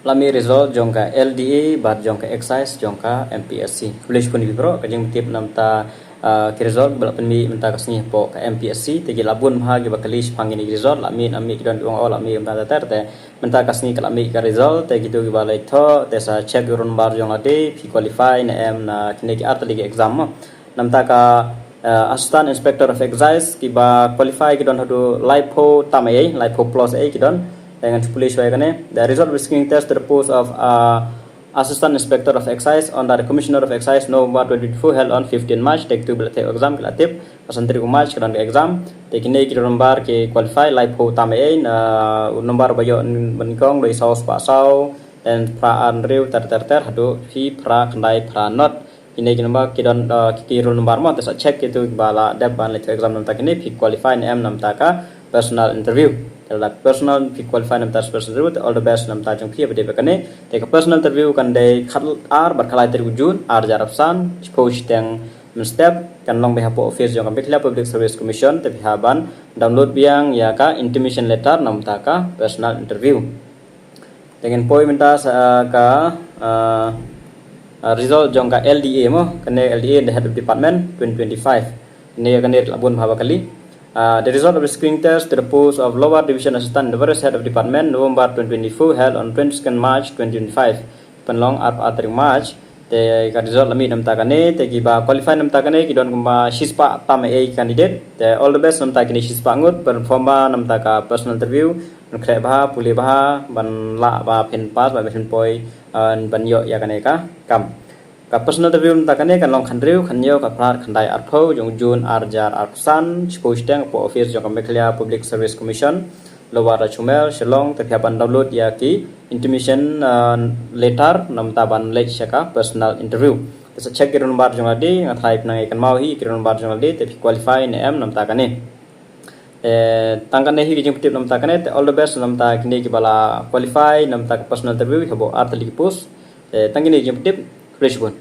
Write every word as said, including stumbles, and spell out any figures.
La mih result jong ka L D A bad jong ka excise jong ka M P S C. Khublei shibun ïa phi baroh. Ka jingpyntip namta, ah, ki result ba la pynmih mynta ka sngi hapoh ka M P S C, te ki la bun bha kiba kylli shaphang kine ki result, la mih ne em, ki don kiba ong la mih mynta ter ter, te mynta ka sngi ka la mih ka result. Te kito kiba la ïoh, te sa check ïa u roll number jong lade, phi qualify ne em na kine ki artylli ki exam mo. Namta ka, eh, Assistant Inspector of Excise kiba qualify ki don haduh laiphew tam ei, laiphew plus ei ki don. Te ngan shu pule shwa ïa kane. The result of screening test to the post of, uh, Assistant Inspector of Excise under the Commissioner of Excise, November twenty twenty-four, held on fifteen March. Te kito ba la theh exam ki la tip, ka san tarik u March ka don ka exam. Te kine ki roll number ki qualify laiphew tam ei, na u number ba ïoh nyngkong dei saw spah saw, then phra ar hynriew ter ter ter haduh phi phra khyndai phra nod. Kine ki number ki don, uh, ki, ki roll number mo, te sa check kito kiba la dep ban leit exam namta kine, phi qualify ne em namta ka personal interview. Te lada personal, phi qualify namta personal interview, te all the best namta jong phi ba dep ïa kane. Te ka personal interview kan dei khatar bad khatlai tarik u June, ar hajar arphew san, shiphew shiteng mynstep, kan long beit hapoh office jong ka Meghalaya Public Service Commission, te phi hap ban download biang ïa ka intimation letter namta ka personal interview. Te ngin poi mynta sa ka, ah, ah, result jong ka L D A mo, kane L D A in the head of department twenty twenty-five. Kane, kane la bun bha ba kylli. Ah, the result of the screening test to the post of Lower Division Assistant in the various head of department, November twenty twenty-four, held on twenty-second March twenty twenty-five. Pynlong arphew ar tarik March. Te ka result la mih namta kane, te kiba qualify namta kane ki don kumba shispah tam ei candidate. Te all the best namta kine shispah ngut, perform bha namta ka personal interview, ban khreh bha, pule bha, ban lah ba phin pass, ba phin poi, uh, ban ïoh ïa kane ka kam. Ka personal interview namta kane kan long khathynriew, khathynñiew, khatar, khyndai, arphew jong u June ar hajar arphew san, shiphew shiteng hapoh office jong ka Meghalaya Public Service Commission, Lower Lajhumel, Shillong. Te phi hap ban download ïa ki intimation, uh, letter namta ban leit sha ka personal interview. Te sa check ki roll number jong lade, nga tharai phi nang ïa kynmaw hi ki roll number jong lade, te phi qualify ne em namta kane. Eh, tang kane hi ki jingpyntip namta kane, te all the best namta kine kiba la qualify namta ka personal interview hapoh artylli ki post. Eh, tang kine ki jingpyntip, khublei shibun.